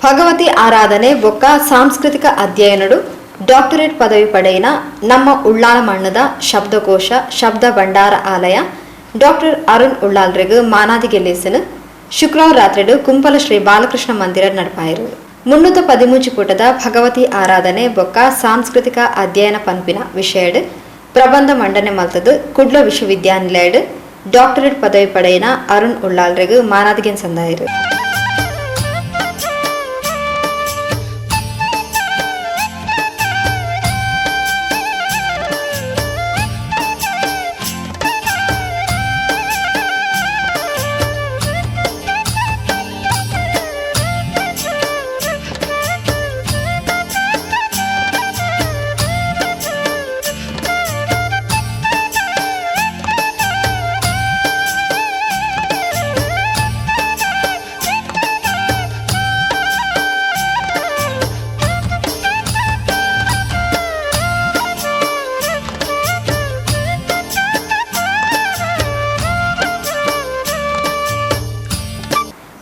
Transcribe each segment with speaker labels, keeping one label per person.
Speaker 1: ಭಗವತಿ ಆರಾಧನೆ ಬೊಕ್ಕ ಸಾಂಸ್ಕೃತಿಕ ಅಧ್ಯಯನಡು ಡಾಕ್ಟರೇಟ್ ಪದವಿ ಪಡೆಯಿನ ನಮ್ಮ ಉಳ್ಳಾಲ ಮಣ್ಣದ ಶಬ್ದಕೋಶ ಶಬ್ದ ಭಂಡಾರ ಆಲಯ ಡಾಕ್ಟರ್ ಅರುಣ್ ಉಳ್ಳಾಲ್ರೆಗ್ ಮಾನಾದಿಗೆ ಲೇಸನು ಶುಕ್ರವಾರ ರಾತ್ರಿಡು ಕುಂಪಲ ಶ್ರೀ ಬಾಲಕೃಷ್ಣ ಮಂದಿರ ನಡಪಾಯರು. 313 ಪುಟದ ಭಗವತಿ ಆರಾಧನೆ ಬೊಕ್ಕ ಸಾಂಸ್ಕೃತಿಕ ಅಧ್ಯಯನ ಪನ್ಪಿನ ವಿಷಯಡ್ ಪ್ರಬಂಧ ಮಂಡನೆ ಮಲ್ತದು ಕುಡ್ಲ ವಿಶ್ವವಿದ್ಯಾನಿಲಯಡ್ ಡಾಕ್ಟರೇಟ್ ಪದವಿ ಪಡೆಯಿನ ಅರುಣ್ ಉಳ್ಳಾಲ್ರೆಗ್ ಮಾನಾದಿಗೆನ್ ಸಂದಾಯರು.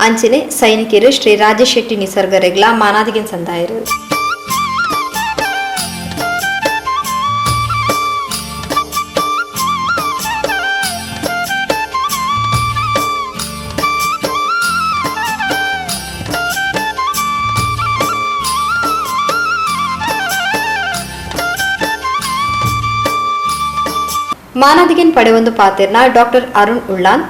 Speaker 1: ಅಂಚನೆ ಸೈನಿಕರು ಶ್ರೀ ರಾಜೇಶ್ ಶೆಟ್ಟಿ ನಿಸರ್ಗ ರೆಗ್ಲಾ ಮಾನಾದಿಗೆನ್ ಸಂದಾಯರು. ಮಾನಾದಿಗೆನ್ ಪಡೆವೊಂದು ಪಾತೆರ್ನ ಡಾಕ್ಟರ್ ಅರುಣ್ ಉಳ್ಳಾಲ್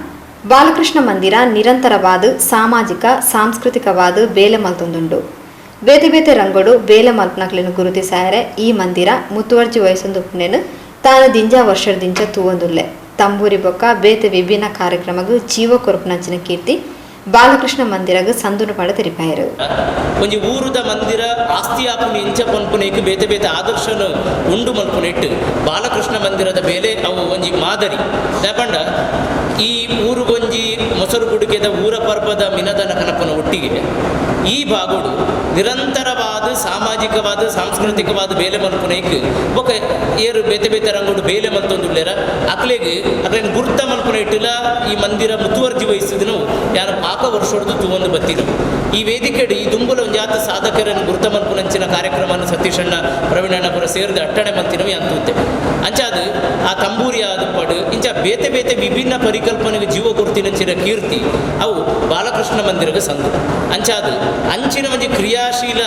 Speaker 1: ಬಾಲಕೃಷ್ಣ ಮಂದಿರ ನಿರಂತರವಾದ ಸಾಮಾಜಿಕ ಸಾಂಸ್ಕೃತಿಕವಾದ ಬೇಲೆ ಮಲ್ತೊಂದುಂಡು. ಬೇತೆ ಬೇತೆ ರಂಗೋಡು ಬೇಲೆ ಮಲ್ಪನಕ್ಲೆನ್ ಗುರುತಿಸಾಯರೆ ಈ ಮಂದಿರ ಮುತುವರ್ಜಿ ವಯಸ್ಸೊಂದು ಉಪ್ಪುನೆನ್ ತಾನು ದಿಂಜ ವರ್ಷದಿಂಚ ತೂವೊಂದುಲ್ಲೆ. ತಂಬೂರಿ ಬೊಕ್ಕ ಬೇತೆ ವಿಭಿನ್ನ ಕಾರ್ಯಕ್ರಮಗ್ ಜೀವ ಕೊರಪುನಂಚಿನ ಕೀರ್ತಿ ಬಾಲಕೃಷ್ಣ ಮಂದಿರಗ್ ಸಂದುನು ಪಡ ತೆರಿಪಾಯರು.
Speaker 2: ಒಂಜಿ ಊರುದ ಮಂದಿರ ಆಸ್ತಿ ಆಪುನಿ ಇಂಚ ಪನ್ಪುನೇಕ್ ಬೇತೆ ಬೇತೆ ಆದರ್ಶನ ಉಂಡು ಮಲ್ಪುನೆಟ್ಟು ಬಾಲಕೃಷ್ಣ ಮಂದಿರದ ಬೇಲೆ ಅವು ಒಂಜಿ ಮಾದರಿ. ದಾಪಂಡ ಈ ಊರುಗೊಂಜಿ ಮೊಸರು ಗುಡಿಕೆದ ಊರ ಪರ್ಬದ ಮಿನದನ ಕನಪನ ಒಟ್ಟಿಗೆ ಈ ಭಾಗೋಡು ನಿರಂತರವಾದ ಸಾಮಾಜಿಕವಾದ ಸಾಂಸ್ಕೃತಿಕವಾದ ಬೇಲೆ ಮಲ್ಪುನೇಕ್ ಬೊಕ ಏರು ಬೇತೆ ಬೇತೆ ರಂಗೋಡು ಬೇಲೆ ಮಲ್ತೊಂದುಲ್ಲೇರ ಅಕ್ಲೆಗ್ ಅಕ್ಲೇನ್ ಗುರ್ತ ಮಲ್ಪುನೆಟ್ಟುಲ ಈ ಮಂದಿರ ಮುತುವರ್ಜಿ ವಹಿಸಿದನು ಯಾರು ಪಾಕ ವರ್ಷೊಡ್ದು ತೂವೊಂದು ಬತ್ತಿನ ಈ ವೇದಿಕೆಡು ಈ ದುಂಬುಲ ಒಂಜಾತ ಸಾಧಕರನ್ನು ಗುರ್ತ ಮಲ್ಪುನಂಚಿನ ಕಾರ್ಯಕ್ರಮವನ್ನು ಸತೀಶಣ್ಣ ಪ್ರವೀಣಣ್ಣಪುರ ಸೇರಿದ ಅಟ್ಟಣೆ ಮಲ್ತಿನವು ಅಂತೂತೆ. ಅಂಚಾದ ಆ ತಂಬೂರಿ ಆದ ಪಡು ಇಂಚ ಬೇತೆ ಬೇತೆ ವಿಭಿನ್ನ ಪರಿಕಲ್ಪನೆಗೆ ಜೀವ ಕೊರ್ತಿನಂಚಿನ ಕೀರ್ತಿ ಅವು ಬಾಲಕೃಷ್ಣ ಮಂದಿರಗೆ ಸಂದು. ಅಂಚಾದ ಅಂಚಿನ ಒಂಜಿ ಕ್ರಿಯಾಶೀಲ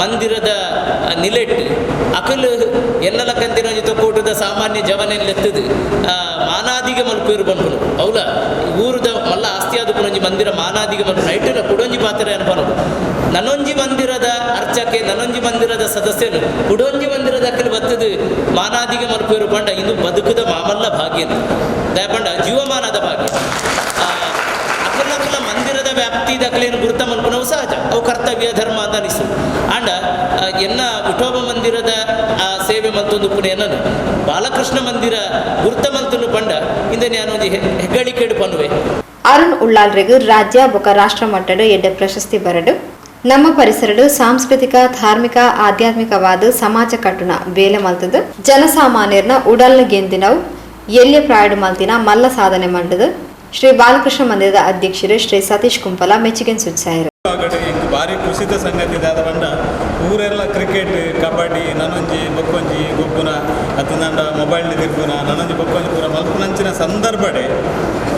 Speaker 2: ಮಂದಿರದ ನಿಲೆಟ್ಟು ಅಕಲ್ ಎನ್ನಲಕ್ಕಂತಿನ ಒಂಜಿ ತೊಕ್ಕೋಟದ ಸಾಮಾನ್ಯ ಜವನೆಲ್ಲೆತ್ತದು ಮಾನಾದಿಗೆ ಮಲ್ಪೇರು ಬಂದ್ಪುನು ಅವಲ ಊರುದ ಮಲ್ಲ ಆಸ್ತಿ ಆದ ಮಂದಿರ ಮಾನಾದಿಗೆ ಮಲ್ಪುನು ಐಟಿನ ಕುಡೊಂಜಿ ಪಾತ್ರೆ ಅನ್ಪನು. ನನೊಂಜಿ ಮಂದಿರದ ಅರ್ಚಕೆ ನನೊಂಜಿ ಮಂದಿರದ ಸದಸ್ಯನು ಕುಡೊಂಜಿ ಮಂದಿರದ ಅಕಲ್ ಬತ್ತದು ಮಾನಾದಿಗೆ ಮಲ್ಪೇರು ಪಂಡ ಇದು ಬದುಕುದ ಮಾಮಲ್ಲ ಭಾಗ್ಯ ದಯಪಂಡ ಜೀವಮಾನದ ಭಾಗ್ಯ. ಅಕಲಕಲ ಮಂದಿರದ ವ್ಯಾಪ್ತಿ ದಾಖಲೆಯನ್ನು ಗುರುತ ಮಲ್ಪುನವು ಸಹಜ ಅವು ಕರ್ತವ್ಯ ಧರ್ಮ ಅಂತ ಅನಿಸು. ಅಂಡ ಎನ್ನ ವಿಠೋಬ ಮಂದಿರದ ಆ ಸೇವೆ ಮಲ್ತೊಂದು ಪುಣೆ ಎನ್ನನು ಬಾಲಕೃಷ್ಣ ಮಂದಿರ ಗುರುತ ಮಲ್ತನು ಪಂಡ ಇಂದ ನಾನು ಒಂಜಿ ಹೆಗ್ಗಳಿಕೆಡು ಪನ್ನುವೆ.
Speaker 1: ಅರುಣ್ ಉಳ್ಳಾಲ್ರೆಗ್ ರಾಜ್ಯ ಬೊಕ ರಾಷ್ಟ್ರ ಮಟ್ಟಡ್ ಎಡ್ಡೆ ಪ್ರಶಸ್ತಿ ಬರಡು ನಮ್ಮ ಪರಿಸರಡು ಸಾಂಸ್ಕೃತಿಕ ಧಾರ್ಮಿಕ ಆಧ್ಯಾತ್ಮಿಕವಾದ ಸಮಾಜ ಕಟ್ಟುನ ಬೇಲೆ ಮಲ್ತದು ಜನಸಾಮಾನ್ಯರ್ನ ಉಡಲ್ನ ಗೆಂದಿನವು ಎಲ್ಯ ಪ್ರಾಯಡು ಮಲ್ತಿನ ಮಲ್ಲ ಸಾಧನೆ ಮಂಡದು ಶ್ರೀ ಬಾಲಕೃಷ್ಣ ಮಂದಿರದ ಅಧ್ಯಕ್ಷರು ಶ್ರೀ ಸತೀಶ್ ಕುಂಪಲ ಮೆಚ್ಚುಗೆ ಸೂಚಿಸಿದರು.
Speaker 3: ಭಾರಿ ಖುಷಿತ ಸಂಗತಿ ದಾದ ಬಂಡ ಊರೆಲ್ಲ ಕ್ರಿಕೆಟ್ ಕಬಡ್ಡಿ ನನೊಂಜಿ ಬೊಕ್ಕೊಂಜಿ ಗೊಬ್ಬುನ ಅತ್ತಂಡ ಮೊಬೈಲ್ ತಿರ್ಪುನ ನನೊಂಜಿ ಬೊಕ್ಕೊಂಜಿ ಪೂರ ಮಲ್ಪುನಂಚಿನ ಸಂದರ್ಭಡೆ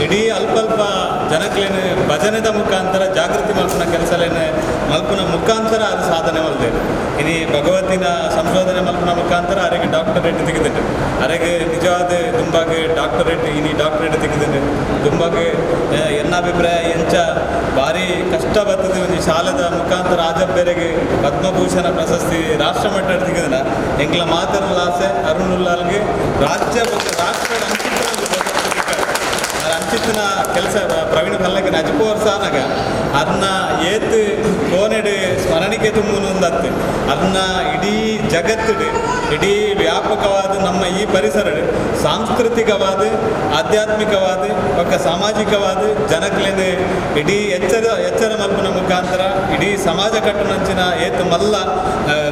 Speaker 3: ಇಡೀ ಅಲ್ಪ ಅಲ್ಪ ಜನಕ್ಲೇನು ಭಜನೆದ ಮುಖಾಂತರ ಜಾಗೃತಿ ಮಲ್ಪುನ ಕೆಲಸಲೇನು ಮಲ್ಪುನ ಮುಖಾಂತರ ಅದು ಸಾಧನೆ ಮಲ್ದೇರು. ಇನಿ ಭಗವತಿನ ಸಂಶೋಧನೆ ಮಲ್ಪುನ ಮುಖಾಂತರ ಅರೆಗೆ ಡಾಕ್ಟರೇಟ್ ತೆಗೆದಿಟ್ಟು ಅರೆಗೆ ನಿಜವಾದ ದುಂಬಾಗೆ ಡಾಕ್ಟರೇಟ್ ಇನಿ ಡಾಕ್ಟರೇಟ್ ತೆಗೆದಿಟ್ಟು ದುಂಬಾಗೆ ಎನ್ನ ಅಭಿಪ್ರಾಯ ಎಂಚ ಭಾರಿ ಕಷ್ಟ ಬರ್ತದೆ ಒಂಜಿ ಶಾಲೆದ ಮುಖಾಂತರ ಆಜಬ್ಬೆರೆಗೆ ಪದ್ಮಭೂಷಣ ಪ್ರಶಸ್ತಿ ರಾಷ್ಟ್ರ ಮಟ್ಟ ತೆಗೆದಿನ ಎಂಕ್ಲ ಮಾತರ್ಲ ಆಸೆ ಅರುಣ್ ಉಲ್ಲಾಲ್ಗೆ ರಾಜ್ಯ ರಾಷ್ಟ್ರ ಅಂಚಿತ್ತಿನ ಕೆಲಸ ಪ್ರವೀಣ್ ಪಲ್ಲಕ್ಕೆ ನಜಿಪು ವರ್ಷ ಆನಾಗ ಅದನ್ನ ಏತ್ ಕೋನೆಡು ಸ್ಮರಣಿಕೆ ತುಂಬುನು ಅದನ್ನ ಇಡೀ ಜಗತ್ತಿಡು ಇಡೀ ವ್ಯಾಪಕವಾದ ನಮ್ಮ ಈ ಪರಿಸರ ಸಾಂಸ್ಕೃತಿಕವಾದ ಆಧ್ಯಾತ್ಮಿಕವಾದ ಬೊಕ್ಕ ಸಾಮಾಜಿಕವಾದ ಜನಕ್ಲೇನು ಇಡೀ ಎಚ್ಚರ ಎಚ್ಚರ ಮಲ್ಪುನ ಮುಖಾಂತರ ಇಡೀ ಸಮಾಜ ಕಟ್ಟುನಂಚಿನ ಏತ್ ಮಲ್ಲ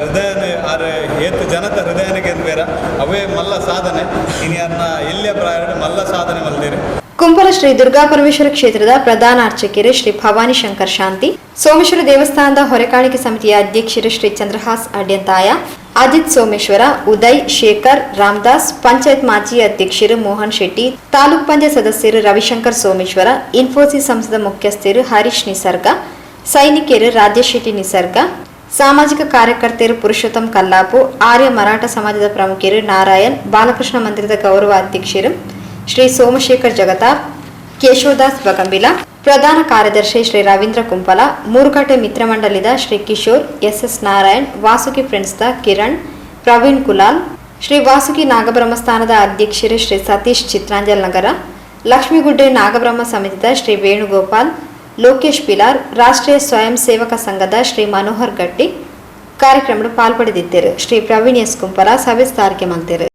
Speaker 3: ಹೃದಯನ ಆರ್ ಏತ್ ಜನತ ಹೃದಯನ ಗೆದ್ಬೇರ ಅವೇ ಮಲ್ಲ ಸಾಧನೆ ಇನಿ ಅನ್ನ ಎಲ್ಲಿಯ ಪ್ರಾಯ ಮಲ್ಲ ಸಾಧನೆ ಮಲ್ದೇರು.
Speaker 1: ಕುಂಪಲ ಶ್ರೀ ದುರ್ಗಾ ಪರಮೇಶ್ವರ ಕ್ಷೇತ್ರದ ಪ್ರಧಾನ ಅರ್ಚಕರು ಶ್ರೀ ಭವಾನಿ ಶಂಕರ್ ಶಾಂತಿ, ಸೋಮೇಶ್ವರ ದೇವಸ್ಥಾನದ ಹೊರೆಕಾಣಿಕೆ ಸಮಿತಿಯ ಅಧ್ಯಕ್ಷರು ಶ್ರೀ ಚಂದ್ರಹಾಸ್ ಅಡ್ಯಂತಾಯ, ಅಜಿತ್ ಸೋಮೇಶ್ವರ, ಉದಯ್ ಶೇಖರ್, ರಾಮದಾಸ್, ಪಂಚಾಯತ್ ಮಾಜಿ ಅಧ್ಯಕ್ಷರು ಮೋಹನ್ ಶೆಟ್ಟಿ, ತಾಲೂಕ್ ಪಂಚಾಯತ್ ಸದಸ್ಯರು ರವಿಶಂಕರ್ ಸೋಮೇಶ್ವರ, ಇನ್ಫೋಸಿಸ್ ಸಂಸ್ಥೆದ ಮುಖ್ಯಸ್ಥರು ಹರೀಶ್ ನಿಸರ್ಗ, ಸೈನಿಕರು ರಾಜೇಶ್ ಶೆಟ್ಟಿ ನಿಸರ್ಗ, ಸಾಮಾಜಿಕ ಕಾರ್ಯಕರ್ತರು ಪುರುಷೋತ್ತಮ್ ಕಲ್ಲಾಪು, ಆರ್ಯ ಮರಾಠ ಸಮಾಜದ ಪ್ರಮುಖರು ನಾರಾಯಣ್, ಬಾಲಕೃಷ್ಣ ಮಂದಿರದ ಗೌರವ ಅಧ್ಯಕ್ಷರು ಶ್ರೀ ಸೋಮಶೇಖರ್ ಜಗತಾಪ್, ಕೇಶವದಾಸ್ ಬಗಂಬಿಲ, ಪ್ರಧಾನ ಕಾರ್ಯದರ್ಶಿ ಶ್ರೀ ರವೀಂದ್ರ ಕುಂಪಲ, ಮೂರುಕಟ್ಟೆ ಮಿತ್ರಮಂಡಲಿದ ಶ್ರೀ ಕಿಶೋರ್, ಎಸ್ ಎಸ್ ನಾರಾಯಣ್, ವಾಸುಕಿ ಫ್ರೆಂಡ್ಸ್ದ ಕಿರಣ್, ಪ್ರವೀಣ್ ಕುಲಾಲ್, ಶ್ರೀ ವಾಸುಕಿ ನಾಗಬ್ರಹ್ಮಸ್ಥಾನದ ಅಧ್ಯಕ್ಷರು ಶ್ರೀ ಸತೀಶ್ ಚಿತ್ರಾಂಜಲ್ ನಗರ, ಲಕ್ಷ್ಮೀಗುಡ್ಡೆ ನಾಗಬ್ರಹ್ಮ ಸಮಿತಿದ ಶ್ರೀ ವೇಣುಗೋಪಾಲ್, ಲೋಕೇಶ್ ಪಿಲಾರ್, ರಾಷ್ಟ್ರೀಯ ಸ್ವಯಂ ಸೇವಕ ಸಂಘದ ಶ್ರೀ ಮನೋಹರ್ ಗಟ್ಟಿ ಕಾರ್ಯಕ್ರಮದ ಪಾಲ್ಪಡೆದಿದ್ದರು. ಶ್ರೀ ಪ್ರವೀಣ್ ಎಸ್ ಕುಂಪಲ ಸಭೆ ಸ್ಥಾರಿಕೆ ಮಲ್ತೆರು.